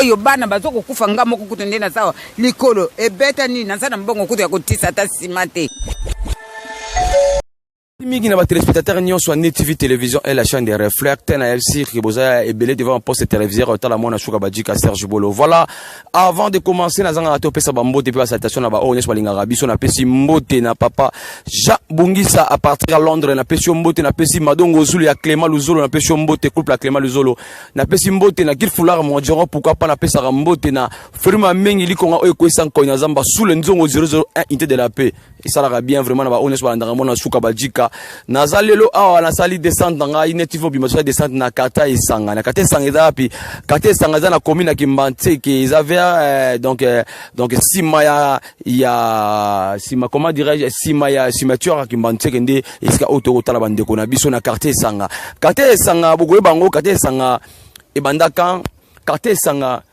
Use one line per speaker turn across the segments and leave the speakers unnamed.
Oyo bana bazo kokufa, nga moko kutu nde naza awa likolo ebeta nini, naza na mbongo kutu ya kotisa ata nsima te.
Mingi na batéléspectateur nyonso ya Net TV Télévision et la chaîne des reflecte na LC ke boza ebele devant poste téléviseur otala mwana suka bajika Serge Bolo. Voilà, avant de commencer, nazangaka te opesa bambote mpe basalutation na baoyo nyonso balingaka biso. Napesi mbote na papa Jean Bungisa à partir ya Londres, napesi yo mbote. Napesi Madongo Zulu ya Clément Luzolo, napesi yo mbote, couple ya Clément Luzolo. Napesi mbote na Gil Fular Mondioro. Pourquoi pas napesaka mbote na Frima Mengi Likonga oyo ekwesa nkoi na zamba sous le nzongo 001 unité de la paix. Esalaka bien vraiment na baoyo nyonso balandaka mona suka bajika. Naza lelo awa, nasali descente na ngai neti obima, tosali descente na quartier Esanga. Na quartier Esanga eza wapi? Quartier Esanga eza na commune ya Kimbanseke, eza vers donc nsima ya nsima, comment dirais-je, nsima ya cimetière ya Kimbanseke nde esika oyo tokotala bandeko na biso na quartier Esanga. Quartier Esanga, bokoyeba yango. Quartier Esanga ebandaka, quartier Esanga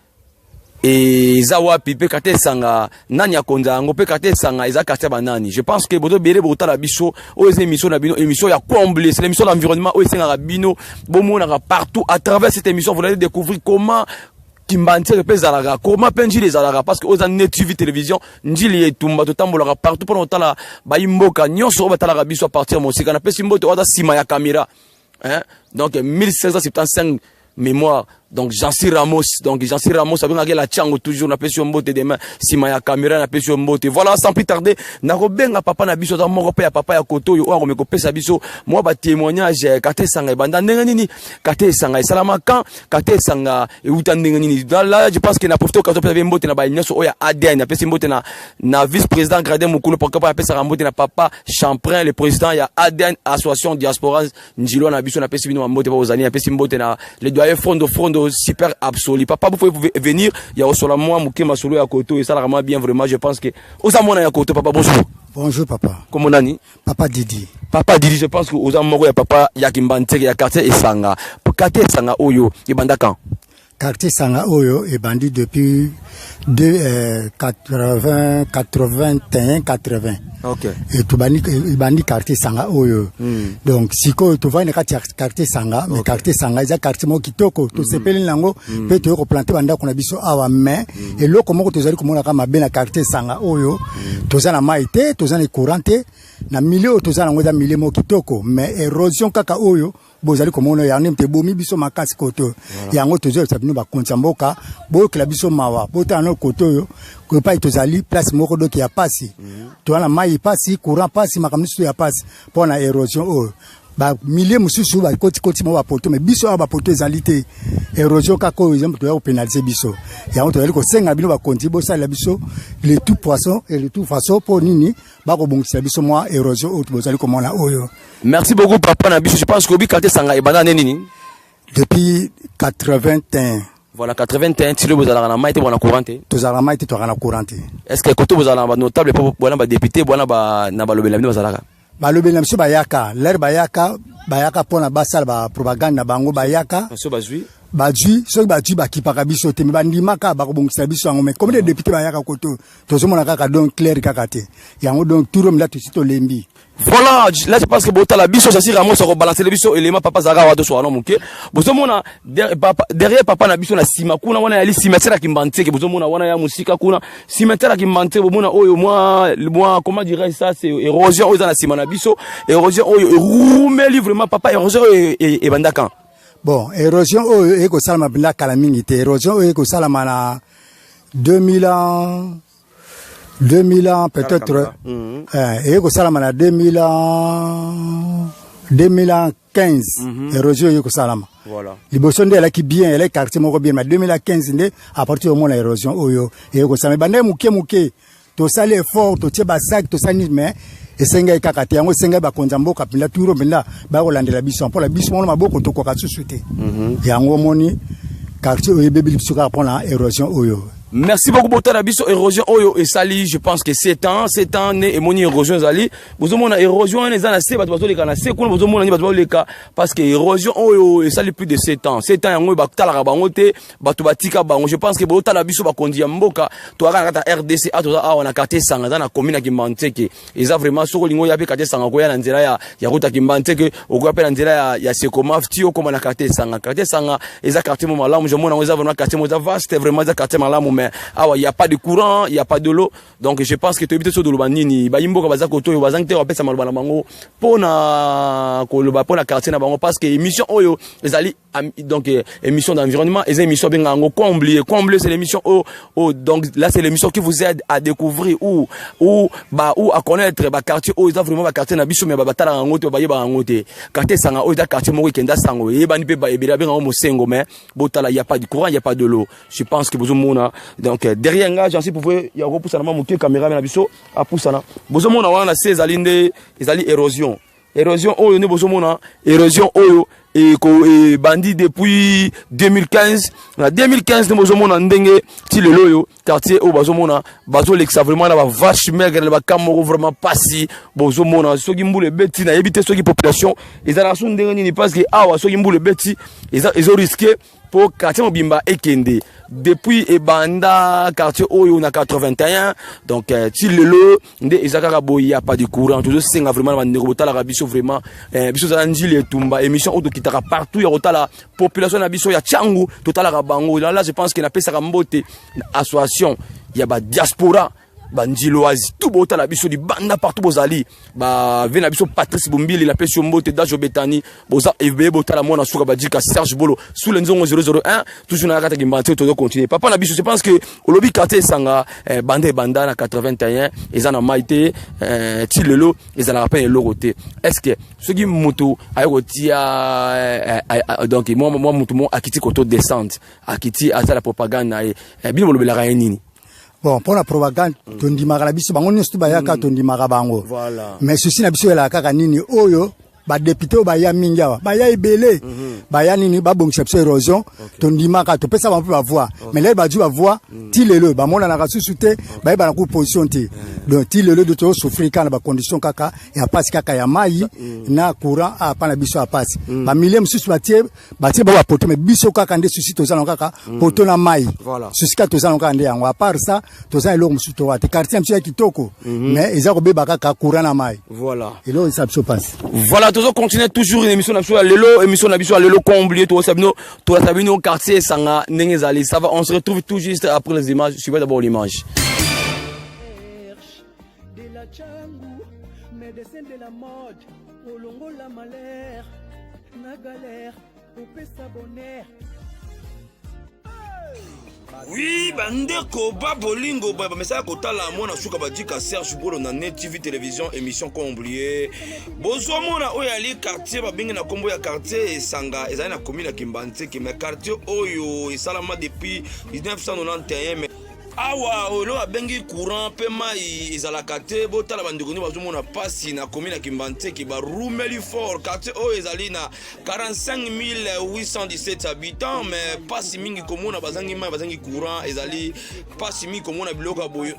eza wapi? Mpe quartier Esanga, nani akonza yango? Mpe quartier Esanga eza quartier ya banani? Je pense que boto ebele bokotala biso. Oyo eza émission na bino, émission ya comble, c'est l'émission d'environnement oyo esengaka bino bomonaka partout. À travers cette émission, vous allez découvrir comment Kimbanseke mpe ezalaka, comment mpe Njili ezalaka, parce que oyo eza Net TV Télévision, Njili etumba. Totambolaka partout mpona kotala bayimboka nyonso oyo batalaka biso à partir ya mosika. Napesi mbote oyo aza nsima ya caméra, hein? Donc 1575 mémoire, donc Jancy Ramos, donc Jancy Ramos abengaki la Tiango toujours. Napesi yo mbote demain nsima ya caméra, napesi yo mbote. Voilà, sans plus tarder, nakobenga papa na biso, aza moko mpe ya papa ya koto oyo, oyo akomi kopesa biso mwa batémoignage. Quartier Esanga ebanda ndenge nini? Quartier Esanga esalama quand? Quartier Esanga euta ndenge nini? Là, je pense que na profite occasion opesa mbote na baye nyonso oyo ya ADN. Apesi mbote na vice président Gradin Mokulu. Pourquoi pas apesaka mbote na papa Champrin, le président ya ADN, association diaspora Njilo na biso. Napesi bino mbote mpo bozali. Napesi mbote na le doyen Frondo Frondo super absolu. Papa, vous pouvez venir ya osola mwa moke masolo ya koto, esalaka mwa bien vraiment. Je pense que oza mwana ya koto. Papa, bonjour.
Bonjour papa.
Kombo nani?
Papa Didi.
Papa Didi, je pense que oza moko ya papa ya Kimbanseke, ya quartier Esanga. Quartier Esanga oyo ebanda quand?
Quartier Sanga oyo ebandi depuis 80, 81, 80. Et tobandi, ebandi quartier Sanga oyo. Donc sikoyo tovandi na kati ya quartier Sanga, mais quartier Sanga eza quartier moko kitoko, tosepeli nango mpe toyei koplanter bandako na biso awa. Mais eloko moko tozali komonaka mabe na quartier Sanga oyo, toza na mai te, toza na courant te. Na milieu oyo toza nango eza milieu moko kitoko, mais érosion kaka oyo bozali komona yango nde ebomi biso makasi kote oyo. Yango tozoyebisa bino bakonzi ya mboka, boyokela biso mawa, botala no kote oyo epai tozali, place moko doki ya pasi. Toza na mai pasi, courant pasi, makambo nyonso ya pasi mpo na érosion oyo. Bamilie mosusu bakotikoti mo bapoteaux, mais biso awa bapoteaux ezali te. Érosion kaka oyo eza toya kopénaliser biso. Yango tozali kosenga bino bakonzi, bosalela biso le tout poisson et le tout façon mpo nini bakobongisela biso mwa érosion oyo bozali komona oyo.
Merci beaucoup, papa na biso. Je pense que obi quartier Sanga ebanda nde nini?
Depuis 81.
Voilà, 81 tilo bozalaka na mai te, bona courant te?
Tozalaka mai te, tozalaka na courant te.
Est ce que koto bozalaka na banotable mpo bona badéputé, bona na balobeli na bino bazalaka?
Balobeli na biso bayaka, lere bayaka, bayaka mpona basala bapropagande na bango, bayaka.
So bazwi?
Bazwi, soki bazwi bakipaka biso te, mais bandimaka bakobongisela biso yango. Mais combien de député bayaka koto, tozomona kaka donc clair kaka te. Yango donc turo mila tosi tolembi.
Voilà, là je pense que botala biso Sasi Ramos akobalancer biso élément. Papa zaka wa toso wana moke, bozomona derrière papa na biso na nsima kuna wana yali cimetière ya Kimbanseke. Bozomona wana ya mosika kuna cimetière ya Kimbanseke. Bomona oyo mwa, comment dirais ça, c'est érosion oyo eza na nsima na biso. Érosion oyo erumeli vraiment. Papa, érosion oyo ebanda quand?
Bon, érosion oyo ekosalama mpenza kala mingi te. Érosion oyo ekosalama na 2000 ans, 2000 ans peut-être. Eye kosalama na 2000 ans, 2015. Érosion oyo ekosalama liboso nde elaki bien, elaki quartier moko bien, mais 2015 nde à partir omona érosion oyo eye kosalama. Ebandaki moke moke, tosali effort, totie basac, tosali nini, mais esengai kaka te. Yango esengai bakonzi ya mboka mpenza turo mpenza bakolandela biso mpola biso mona maboko tokoka susu te. Yango omoni quartier oyo ebebeli biso kaka mpona érosion oyo.
Merci beaucoup botala biso érosion oyo esali, je pense que 7 ans, 7 ans ne emoni érosion ezali. Bozomona érosion wana eza na se, bato bazoleka na se kuna, bozomona ni bato bazoleka parce que érosion oyo esali plus de 7 ans. 7 ans yango batalaka bango te, bato batika bango. Je pense que botala biso bakonzi ya mboka, toyaka na kati ya RDC, a toza awa na quartier Sanga, eza na commune ya Kimbanseke. Eza vraiment soki olingi oya mpe quartier Sanga, okoya na nzela ya route ya Kimbanseke, okoya mpe na nzela ya Sekomaf ti okóma na quartier Sanga. Quartier Sanga eza quartier mo malamu, je mona yango eza vraiment quartier mo eza vaste, vraiment eza quartier malamu, mais awa y a pas de courant, y a pas de l'eau. Donc je pense que toyebi te so toloba nini. Bayimboka baza koto oyo bazangi te bapesa maloba na bango mpona koloba mpona quartier na bango, parce que émission oyo ezali donc émission d'environnement, eza émission abengaka yango Comblier. Comblier, c'est l'émission oyo, donc là c'est l'émission qui vous aide à découvrir ou à connaître baquartier oyo eza vraiment baquartier na biso, mais batalaka yango te, bayebaka yango te. Quartier Sanga oyo eza quartier moko ekenda sango, eyebani mpe ebele babengaka yango Mosengo, mais botala, y a pas de courant, y a pas de l'eau. Je pense que bozomona donc derrière nga, j'en suis pouvez ya kopusana mwa moke, caméra na biso apusana. Bozomona wana na se ezali nde ezali érosion. Érosion oyo nde bozomona, érosion oyo ebandi depuis 2015. Na 2015 nde bozomona ndenge ti lelo oyo quartier oyo bazomona bazolekisa vraiment na bavache maigre na baka moko vraiment pasi. Bozomona soki mbula ebeti, nayebi te soki population ezalaka so ndenge nini, parce que awa soki mbula ebeti ezorisquer mpo quartier mobimba ekende. Depuis ebanda quartier oyo na 81, donc ti lelo nde eza kaka boye, ya pas de courant. Tozosenga vraiment na bandeko botalaka biso vraiment, biso ozala Njili Etumba, émission oyo tokitaka partout ya kotala population na biso ya Tshangu, totalaka bango. Là je pense que napesaka mbote na association ya badiaspora banjiloise tout botala biso libanda partout bozali, bave na biso Patrice Bombili, napesi yo mbote, Dajo Betani, boza ebeye botala mwana suka badika Serge Bolo sous le nzongo 001, toujours na kati ya Kimbanseke. Tozo continuer, papa na biso. Je pense que olobi quartier Esanga banda ebanda na 81, eza na mai te, ti lelo ezalaka mpe eloko te. Est ce que soki moto aye kotia donc mwa moto mo akiti koto descente, akiti asala propagande na ye, bino bolobelaka ye nini?
Bon, mpo na propagande, tondimaka na biso bango nyonso to bayaka, tondimaka bango. Mais souci na biso elaka kaka nini? Oyo badéputé oyo baya mingi awa, baya ebele, baya nini? Babongisa biso érosion. Tondimaka, topesa bango mpe bavoix, mais lelo bazwi bavoix, ti lelo bamonanaka susu te, bayebana ku position te. Donc ti lelo do tozosouffrir kaka na bacondition kaka ya pasi, kaka ya mai na courant apa na biso ya pasi. Bamilie mosusu batie bao bapoteaux, mais biso kaka nde souci toza nango kaka poteau na mai. Souci kaka toza nango kaka nde yango. À part ça, toza na eloko mosusu towa te. Quartier na biso ya kitoko, mais eza kobeba kaka courant na mai. Eloko eza biso pasi.
Voilà, tozo continuer toujours une émission na biso ya lelo, émission na biso ya lelo Comblier. Toza bino, toza bino quartier Esanga ndenge ezali. Ça va, on se retrouve tout juste après les images. Suivez d'abord l'image.
De la Tshangu, médecin de la mode, olongola malheur na galère, opesa bonheur.
Oui, bandeko ba bolingo bamesaka kotala mwana suka badika Serge Bolo na Net TV Télévision, émission Comblier. Bozomona oyo ali quartier babengi na nkombo ya quartier Esanga, ezali na commune ya Kimbanseke, mais quartier oyo esalama depuis 1991, mais awa oyo babengi courant mpe mai ezalaka te. Botala bandeko nde bazomona mpasi na commune ya Kimbanseke, barumeli fort. Quartier oyo ezali na 45 817 habitants, mais mpasi mingi komona bazangi mai, bazangi courant. Ezali mpasi mingi komona biloko ya boye.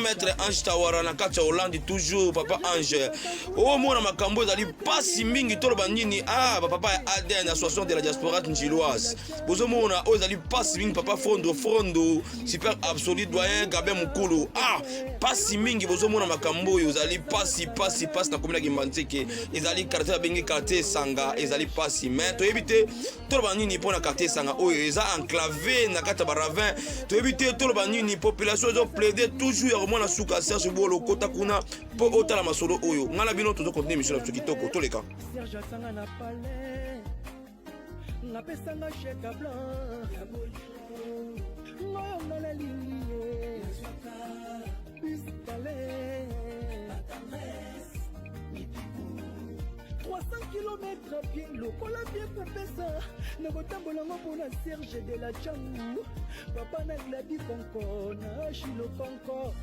Maître Ange Tawara na kati ya Hollande, toujours papa Ange, omona makambo ezali mpasi mingi. Toloba nini? Ah, bapapa ya ADN, association de la diaspora njiloise, bozomona oyo ezali mpasi mingi. Papa Fondo Fondo, super absolu, doyen Gabin Mokulu, ah, mpasi mingi. Bozomona makambo oyo ezali mpasi, mpasi, mpasi na commune ya Kimbanseke. Ezali quartier babengi quartier Esanga, ezali mpasi, mais toyebi te toloba nini mpona quartier Esanga oyo eza enclavé na kati ya baravin. Toyebi te toloba nini. Population ezoplaide toujours ya komona suka Serge Bolo, kota kuna mpo otala masolo oyo. Ngai na bino tozocontinue émission na biso kitoko, toleka.
Serge asanga na palais, napesanga chèque blanc ya bolingo, ngoyo nga nalingi ye biskale 300 km à pied lokola pie kopesa na kotambola ngo mpona Serge de la Tshangu, papa na Gladi Konko na Shilo Konko.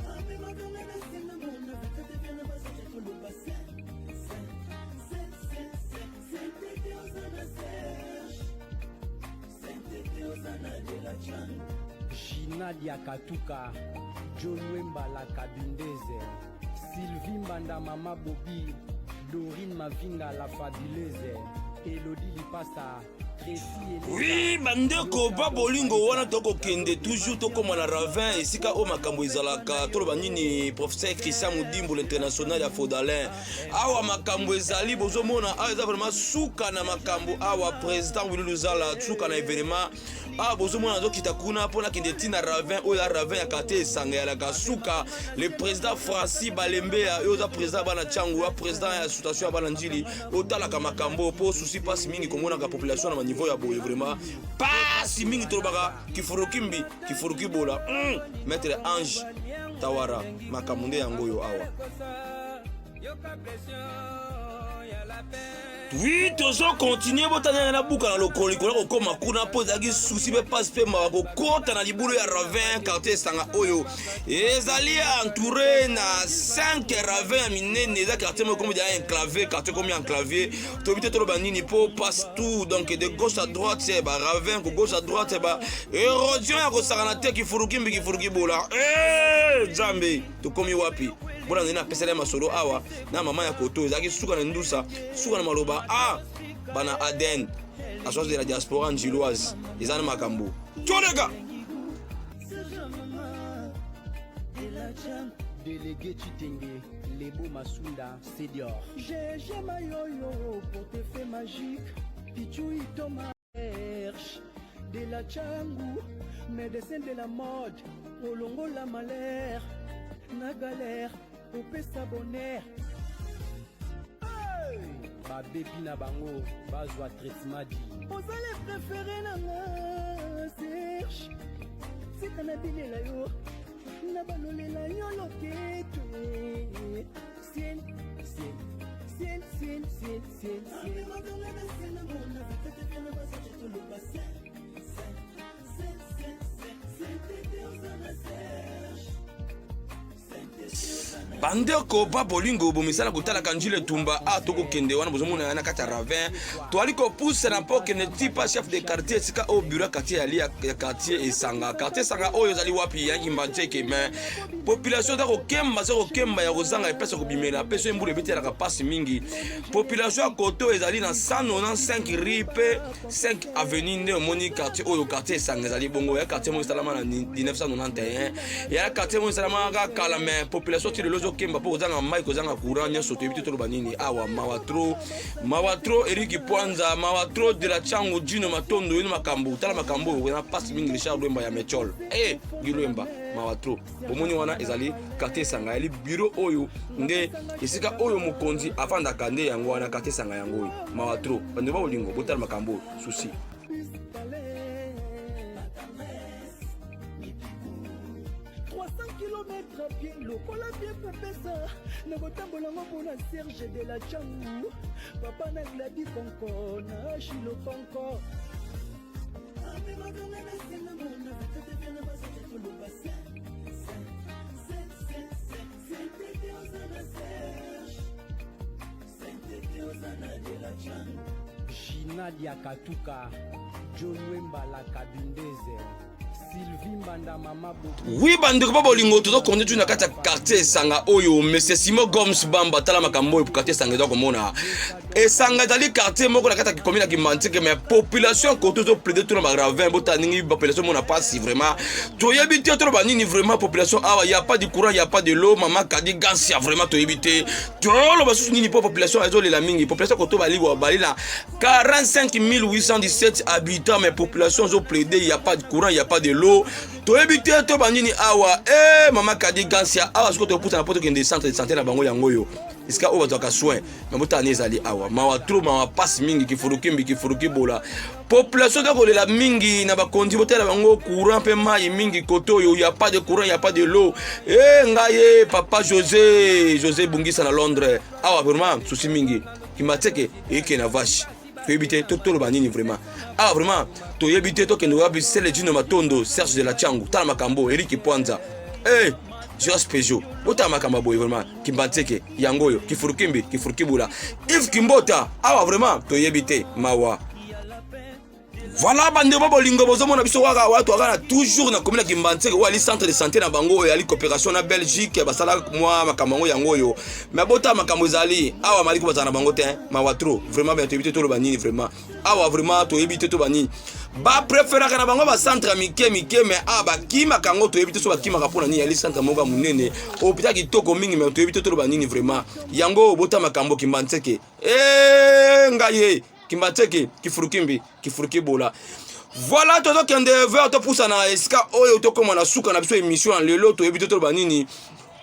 Amemaka na nsima mona na bazoka koloba se se se se se sentete oza na Serge, sentete oza na de la Tshangu. Nadia Katuka, John Wemba la Kabindeze, Sylvie Mbanda Mama Bobi, Dorine Mavinga la Fabuleuse, Elodie Lipasa,
Oui, bandeko ba bolingo wana tokokende toujours tokóma na ravin esika oyo makambo ezalaka. Toloba nini? Professeur Christian Mudimbu, l'international ya Fodalin. Awa makambo ezali, bozomona awa eza vraiment suka na makambo. Awa président Willy Luzala, suka na événement. Awa bozomona azokita kuna mpo nakende ntina ravin oyo ya ravin ya quartier Esanga eyalaka suka. Le président Francis Balembea, oyo oza président ya bana Tshangu, ya président ya association ya bana Njili, otalaka makambo mpo susi mpasi mingi komonaka population na baniveau ya boye, vraiment pasi mingi. Tolobaka kifurukimbi kifurukibola. Maître Ange Tawara, makambo nde yango oyo awa. Oui, tozokontinue. Botana na buka na lokolo likolo kokóma kuna mpo ezalaki susi mpe pasi mpe mawa kokota na libulu ya ravin. Quartier Esanga oyo ezali entouré na 5 ravin ya minene. Eza quartier moko komi deja enclavé, quartier komi enclavé. Toyebi te toloba nini mpo passe tout, donc de gauche à droite ba ravin, ko gauche à droite ba érosion ya kosakana te. Kifurukimbi kifurukibola, Nzambe, tokomi wapi? Mpona nzeli napesali ya masolo awa na mama ya koto ezalaki suka na ndusa, suka na maloba. A bana Aden, association de la diaspora njiloise, eza na makambo toleka.
Délégué Chitenge, Lebo Masunda, Sedior. GG Mayoyo, portefeuille magique, Pichu Itoma, de la Changu, médecin de la mode, Olongola malheur, na galère, opesa bonheur. Babebi na bango bazwa traitement di. Ozali préféré na nga, Serge, tika nabilela yo, na balolela yo loketo. Ciel, ciel, ciel, ciel, ciel, ciel, ciel.
Bandeko ba bolingo, bomisala kotalaka Njila Etumba. A tokokende wana, bozomona ya na kati ya ravin. Toali kopusana mpo okende tipa chef de quartier, esika oyo bureau ya quartier yali ya quartier Esanga. Quartier Esanga oyo ezali wapi? Yangi Mbanzeke. Mais population eza kokemba, eza kokemba ya kozanga epesa kobimela mpe so embula ebetelaka mpasi mingi. Population ya koto ezali na 195 rue mpe 5 avenue. Nde omoni quartier oyo, quartier Esanga, ezali bongo ya quartier moko esalama na 1991, ya quartier moko esalama kaka kala, mais population ti lelo ezokemba mpo kozanga mai, kozanga courant nyonso. Toyebi te toloba nini awa. Mawa trop, mawa trop. Eriki Pwanza, mawa trop. De la Chango, Dino Matondo, yeno makambo. Tala makambo oyo na mpasi mingi. Richard Lwemba ya Mechol, e Gilwemba, mawa trop. Bomoni wana ezali quartier Esanga, yali bureau oyo nde esika oyo mokonzi avandaka, nde yango wana quartier Esanga yango oyo. Mawa trop, bandeko ba bolingo, botala makambo oyo, susi.
300 km à pied lokola pie kopesa na kotambola ngo mpona Serge de la Changu, papa na Gladi Konko na Shilo Konko. Gina Diakatuka, John Wemba la Kabindeze, Sylvie Mbanda Mama Bobi.
Oui, bandeko ba bolingo, tozokonde tu na kati ya quartier Esanga oyo. Monsieur Simon Goms Bamba, tala makambo oyo. Quartier Esanga eza komona, Esanga ezali quartier moko na kati ya commune ya Kimbanseke, mais population koto ezoplaide tuna baravin. Botala ndenge population mona pasi vraiment. Toyebi te toloba nini vraiment. Population awa, ya pas de courant, ya pas de l'eau. Mama Kadi Gansia, vraiment toyebi te toloba susu nini mpo population ezolela mingi. Population koto bali bali na 45 817 habitants, mais population ezoplaide, ya pas de courant, ya pas de l'eau. Toyebi te toba nini awa. E mama Kadi Gansia, awa sikoyo topusana mpo tokende centre de santé na bango, yango oyo esika oyo bazwaka soin. Me botala nde ezali awa, mawa trop, mawa pasi mingi. Kifurukimbi kifurukibola, population eza kolela mingi na bakonzi. Botala bango courant mpe mai mingi kote oyo, ya pas de courant, ya pas de l'eau. E ngai ye papa José, José Bungisa na Londres. Awa vraiment susi mingi. Kimbanseke eke na vache. Toyebi te toloba nini vraiment awa. Vraiment toyebi te tokende wapi. Sele Jino Matondo, Serge de la Changu, tala makambo. Eriki Pwanza, hey, Jos Peugeot, botala makambo ya boye vraiment. Kimbanseke yango oyo, kifurukimbi kifurukibula. Yves Kimbota, awa vraiment toyebi te, mawa. Voilà, bandeko bolingo, bozomona biso kaka watu kaka na toujours na commune ya Kimbanseke, oyo ali centre de santé na bango, oyo ali coopération na Belgique, basala mwa makambo yango yango oyo. Mais bota makambo ezali awa, maliko bazala na bango te, mawa trop vraiment. Ben, toyebi te toloba nini vraiment awa. Vraiment toyebi te toba nini. Bapréféraka na bango bacentre ya mike mike, mais awa bakimaka yango. Toyebi te so bakimaka mpona nini. Yali centre moko ya monene, hôpital kitoko mingi, mais toyebi te toloba nini vraiment. Yango bota makambo Kimbanseke e ngai ye Kimbanseke, Kifurukimbi, Kifurukibola. Voilà, tozokende vers, topusa na esika oyo tokóma na suka na biso émission ya lelo. Toyebi te toloba nini.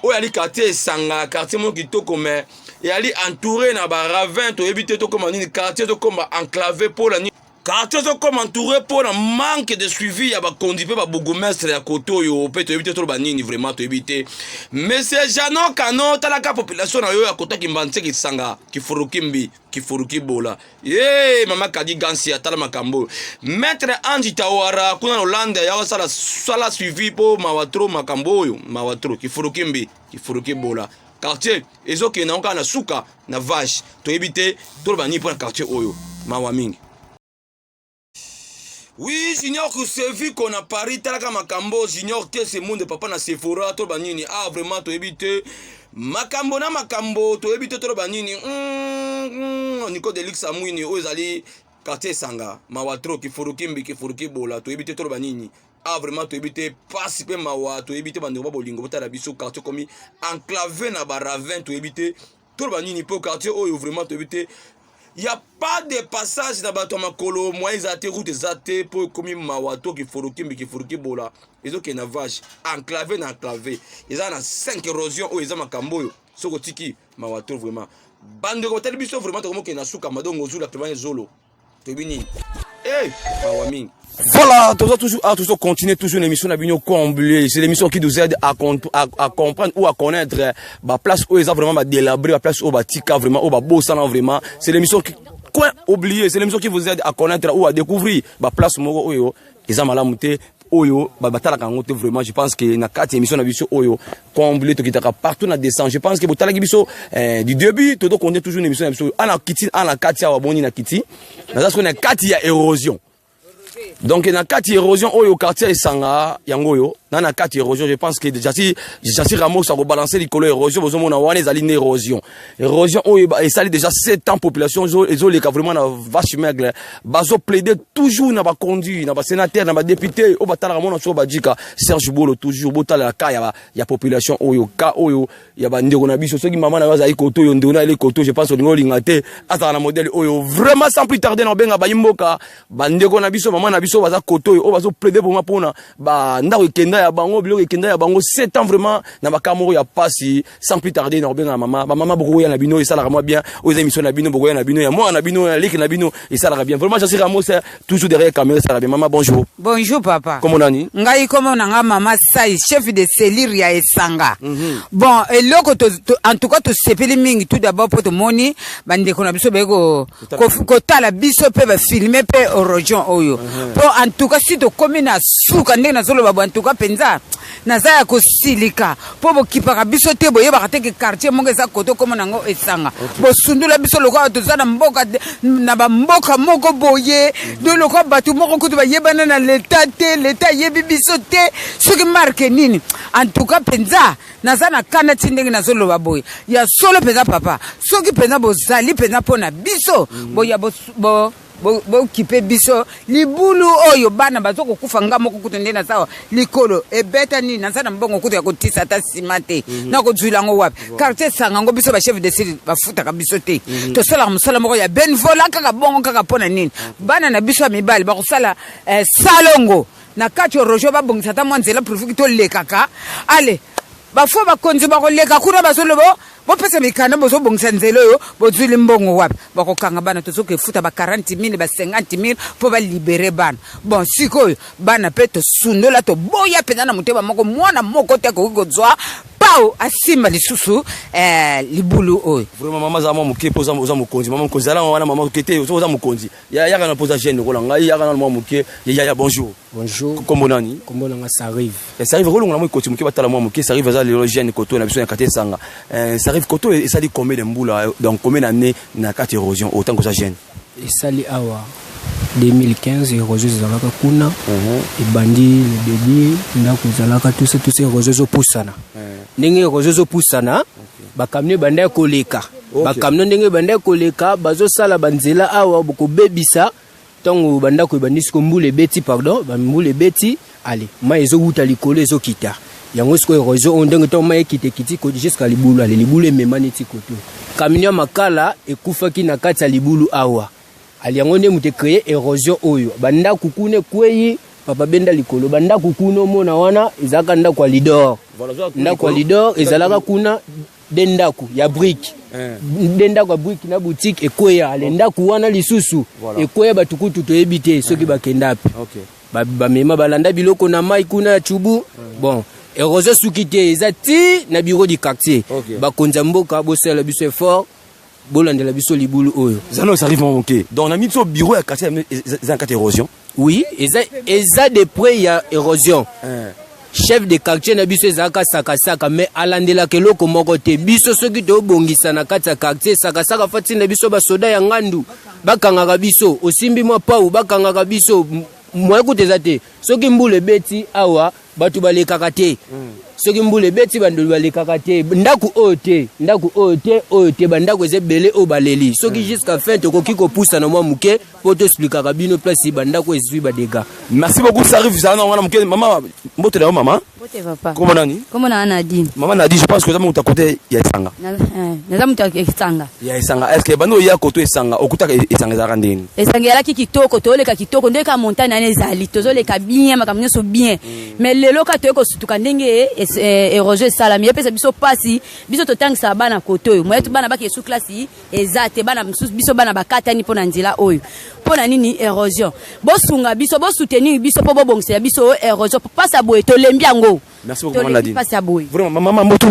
Oyo ali quartier Esanga, quartier moko kitoko, mais eyali entouré na baravin. Toyebi te tokóma nini. Quartier tokóma enclavé mpona nini? Quartier tokóma entouré mpona manque de suivi ya bakonzi mpe babourgmestre ya kote oyo mpe. Toyebi te toloba nini vraiment, toyebi te. Monsieur Jano Kano, talaka population na yo ya kota Kimbanseke, Esanga, Kifurukimbi, Kifurukibola. Ye mama Kadi Gansi, atala makambo oyo. Maître Angi Tawara kuna na Hollande, ya kosala sala suivi mpo mawa trop makambo oyo, mawa trop. Kifurukimbi, Kifurukibola, quartier ezokende yango kaka na suka na vache. Toyebi te toloba nini mpo na quartier oyo, mawa mingi. Oui, Junior Kusevi kona Paris, talaka makambo. Junior Kese Monde, papa na Sephora, toloba nini? Ah, vraiment toyebi te makambo na makambo, toyebi te toloba nini. Nico Delix Amwini, oyo ezali quartier Esanga, mawa trop. Kifurukimbi, Kifurukibola, toyebi te toloba nini. Ah, vraiment toyebi te, pasi mpe mawa, toyebi te. Bandeko ba bolingo, botala biso, quartier komi enclavé na baravin. Toyebi te toloba nini mpo quartier oyo, vraiment toyebi te. Ya pas de passage na bato ya makolo, moyen eza te, route eza te mpo ekomi mawa to. Kifurukimbi, Kifurukibola ezokende na vache, enclavé na enclavé, eza na 5 érosion. Oyo eza makambo oyo soki otiki, mawa to vraiment. Bandeko batali biso, vraiment tokomokende na suka. Madongo ozula pemani zolo, toyebi nini e, mawa mingi. Voilà, toujours, toujours, ah, toujours continuer, toujours une émission na bino comblé. C'est l'émission qui nous aide à comprendre ou à connaître ba place où ils ont vraiment délabré, ba place où ba tika vraiment, où ba bosana vraiment. C'est l'émission qui, coin oublié, c'est l'émission qui vous aide à connaître ou à découvrir ba place moko oyo eza malamu te, oyo batalaka yango te. Vraiment, je pense que na kati ya émission na biso oyo comblé, tokitaka partout na descend. Je pense que botalaki biso du début, tozokonte toujours na émission na biso. Ana kiti, ana kati awa, boni na kiti, naza sikoyo na kati ya érosion. Donc na kati érosion oyo, quartier Esanga yango oyo na kati érosion. Je pense que Jasi Ramos akobalancer likolo érosion. Bozomona wana ezali na érosion. Érosion oyo esali déjà 7 ans, population ezoleka vraiment na vache maigre. Bazoplaider toujours na baconduit, na basénateur, na badéputé oyo batalaka mona soko bajika Serge Bolo. Toujours botalela ka ya population oyo, ka oyo ya bandeko na biso. Soki mama na yo azali koto oyo, ndeko na ali koto, je pense olingi olinga te azala na modèle oyo. Vraiment, sans plus tarder, na obenga bayimboka, bandeko na biso, mama na biso baza koto oyo, oyo bazoplaider vraiment mpona bandako ekenda ya bango, biloko ekenda ya bango 7 ans, vraiment na makambo moko ya pasi. Sans plus tarder, na kobenga mama, bamama bokoya na bino, esalaka mwa bien. Oyo eza émission na bino, bokoya na bino, ya mwana na bino, ya leki na bino, esalaka bien vraiment. Jasi Ramos toujours derrière caméra, esalaka bien. Mama, bonjour.
Bonjour, papa.
Kombo nani?
Ngai kombo na nga mama Sai, chef de cellule ya Esanga. Bon, eloko en tout cas tosepeli mingi tout d'abord mpo tomoni bandeko na biso baye kotala biso mpe bafilmer mpe érosion oyo, mpo en tout cas si tokomi na suka ndenge nazoloba bo, en tout cas mpenza naza ya kosilika mpo bokipaka biso te. Boyebaka te ke quartier moko eza kote okoma nango Esanga, bosundula biso lokola toza na mboka, na bamboka moko boye do, lokola bato moko kutu bayebana na leta te, leta ayebi biso te soki marke nini. En tout cas mpenza naza na kanda ti ndenge nazoloba boye. Ya solo mpenza, papa, soki mpenza bozali mpenza mpo na biso, boya bokipe biso libulu oyo, bana baza kokufa. Nga moko kutu nde naza awa, likolo ebeta nini, naza na mbongo kutu ya kotisa ata nsima te, nakozwila yango wapi? Quartier Esanga yango, biso bachef de cellule bafutaka biso te, tosalaka mosala moko ya bénévolat kaka bongo kaka. Mpo na nini bana na biso ya mibali bakosala salongo na kati ya rojo? Babongisa ata mwa nzela pourvu que tolekaka. Ale bafo bakonzi bakoleka kuna, bazoloba: "Bopesa mikanda, bozobongisa nzela oyo, bozwili mbongo wapi?" Bakokanga bana, tozokefuta ba 40 000, ba 50 000 mpo balibérer bana. Bon, sikoyo bana mpe tosundola, toboya mpenza na motema moko. Mwana moko te akoki kozwa pao asimba lisusu libulu oyo.
Vraiment, mama, aza mwa moke mpo oza mokonzi. Mama mokonzi, zala wana. Mama moke te, oza mokonzi, yaka na mpo oza jeune lokola ngai, yaka na mwa moke. Yaya, bonjour.
Bonjour.
Kombo nani?
Kombo nanga Sarive.
Sarive, kolongola mwa ekoti moke, batala mwa moke. Sarive aza lelo jeune koto na biso na kati Esanga. Sarive, koto esali combien de mbula, donc combien d'année na kati érosion autant koza jeune?
Esali awa.
2015 érosion ezalaka kuna. Ebandi le début, ndako ezalaka tusa tusa, érosion ezopusana. Ndenge érosion ezopusana, bacamion ebanda ya koleka. Bacamion ndenge ebanda ya koleka, bazosala banzela awa, bokobebisa. Ntango bandako ebandi siko, mbula ebeti, pardon, bambula ebeti, ale mai ezowuta likolo, ezokita. Yango sikoyo érosion oyo, ndenge ntango mai ekita, ekiti jusqu'à libulu. Ale libulu emema neti koto camion ya makala ekufaki na kati ya libulu awa. Ali yango nde moto ecréer érosion oyo. Bandako kuna ekwei, papa, benda likolo. Bandako kuna omona wana ezalaka ndako ya Lidor. Ndako ya Lidor ezalaka kuna, de ndako ya brique, nde ndako ya brique na boutique ekweya. Ale ndako wana lisusu ekweya, bato kutu toyebi te soki bakenda ape. Bamema, balanda biloko na mai kuna ya Chubu. Bon, érosion suki te, eza ti na bureau du quartier. Bakonzi ya mboka, bosalela biso effort, bolandela biso libulu oyo.
Zano, ça arrive moke. Donc na biso bureau ya quartier eza na kati érosion.
Oui, eza de près ya érosion. Chef de quartier na biso ezalaka Sakasaka, mais alandelaka eloko moko te. Biso soki tobongisa na kati ya quartier, Sakasaka fa ntina biso basoda ya ngandu bakangaka biso. Osimbi mwa pau, bakangaka biso. Moyen kuta eza te. Soki mbula ebeti awa, bato balekaka te. Soki mbula ebeti, bandoli balekaka te. Ndako oyo te, ndako oyo te, oyo te, bandako eza ebele oyo baleli. Soki jusqu'à fin tokoki kopusana mwa moke mpo toexpliquaka bino place bandako ezwi badégâts.
Merci beaucoup. Ça arrive, ça na moke. Mama, mbote na yo, mama.
Mbote, papa.
Kombo nani?
Kombo na Nadine.
Mama Nadine, je pense que oza moto côté ya Esanga.
Naza moto ya Esanga.
Ya Esanga. Est ce que bando oya koto Esanga, okutaka Esanga ezalaka ndeni?
Esanga ezalaki kitoko, tozoleka kitoko ndenge kaka montagne wana ezali, tozoleka bien, makambo nyonso bien. Mais lelo kaka toye kosutuka ndenge érosion esalami, epesa biso mpasi. Biso totangisaka bana kote oyo, moyetu bana baki esu classe eza te. Bana mosusu, biso bana bakatani mpo na nzela oyo. Mpo na nini érosion? Bosunga biso, bosoutenir biso mpo bobongisela biso oyo érosion. Mpasi ya boye, tolembi yango.
Merci beaucoup, mama Nadine.
Mpasi ya boye.
Vraiment, mama Mbotu.